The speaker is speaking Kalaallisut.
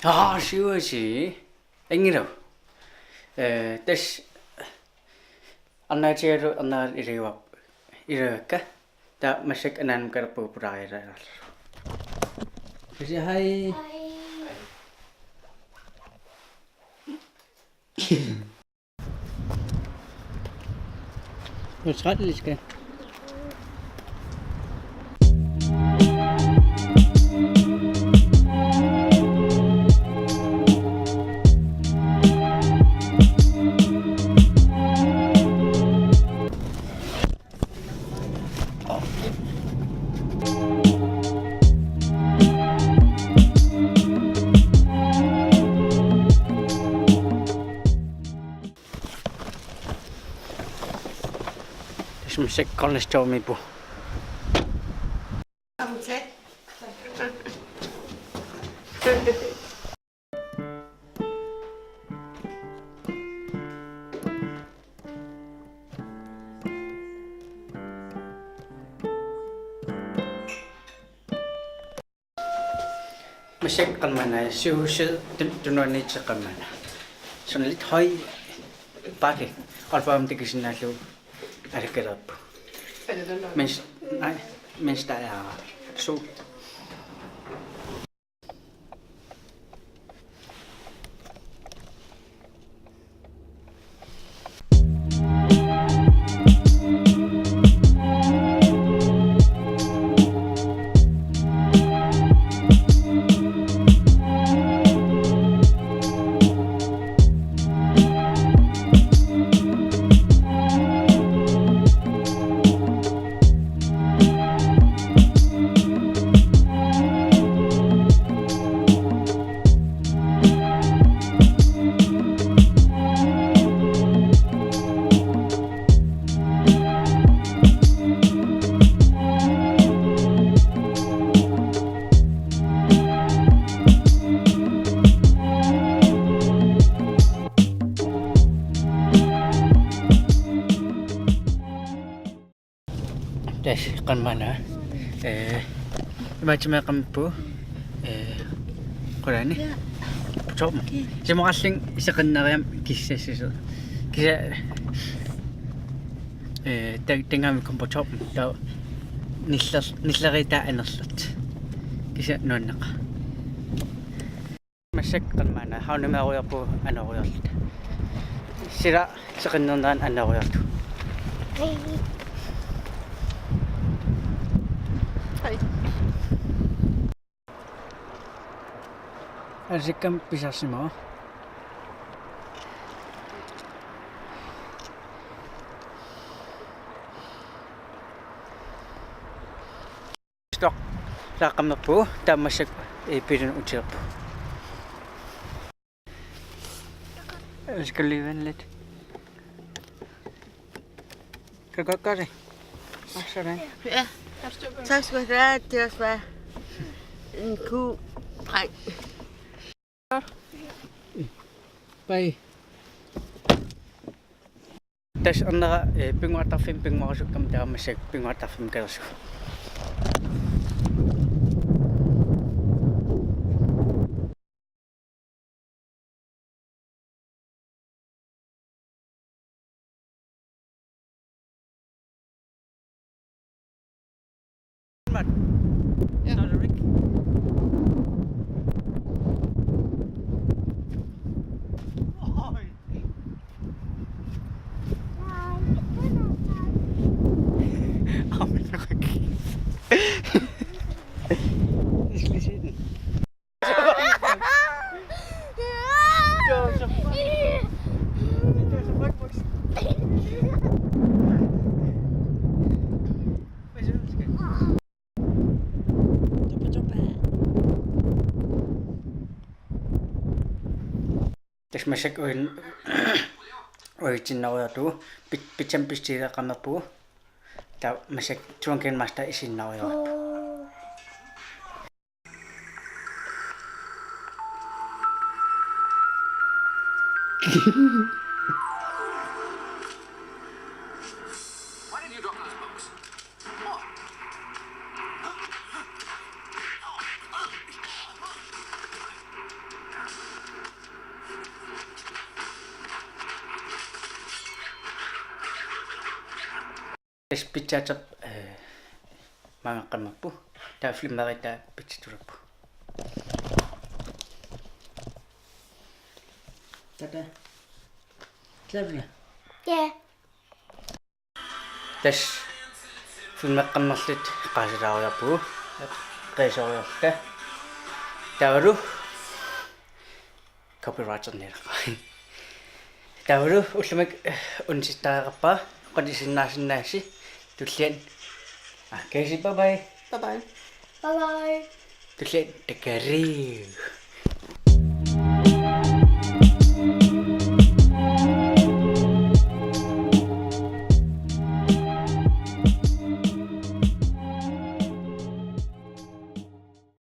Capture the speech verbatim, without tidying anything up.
Aa, siuasi. Ingilu. Eh, tassa arnaatigalu arnat ilagivarput. Ilagakka. Taava massakkut anaanama kalerpugut pulaarilaarlugu. Kasi, hej. Hej. Neutraliske. Tassa massakkut Corner Store-miippugut. Massakkut qamani siusi tun-, tunuaniittoq qamani. Sådan lidt høj bakke. Aalborgimut takisinnaallugu alakkalerpoq. Mens, nej, mens der er sol. Tassa qamani. Eh, imaattumik qamippu. Eh, qulaani. Tom. Simoqarlin iseqannariam kissassuseq. Kisa, eh, tag-, tangami kompo tom. Taava niller-, nilleriitaa anerlat. Kisa nuanneqaaq. Massakkut qamani havnemeriarpugut anooriarluta. Sila seqinnernerani anooriarlugu. Hej. Ansikkami pisarsimavoq. Stop. Laaqqammerpugut taava massakkut, eh, biilinut utilerpugut. Jeg skal lige vente lidt. Kan du godt gøre det? Og sådan. Ja. Tak skal du have. Det er også bare en god dreng. Bye. Tassa ernera, eh, pinnguartarfimmi pinnguarasukkama taava massakkut pinnguartarfimmi kalersugut. Ja. Tassa massakkut uin-, uitsinnaarujoorpugut, pit-, pitsam pissutigileqqammerpugut. Taava massakkut Drunken Master isinnaarujoorpugut. Why did you drop those books? What? Tassa pizzaata, eh, maangaqqammerpoq. Taava filmeritaa pizzaat tulappoq. Tata. Tata. Ja. Tassa filmeqqammerluta qaasilaarujoorpugut. Qiisorujoorluta. Taavalu copyrighterniarpara. Taavalu ullumikkut, eh, unitsittarpara. Qanisinnaasinnaasi tulliani. Ah, Kaisi, bye bye. Bye bye. Bye bye. Tulliani takkariuk.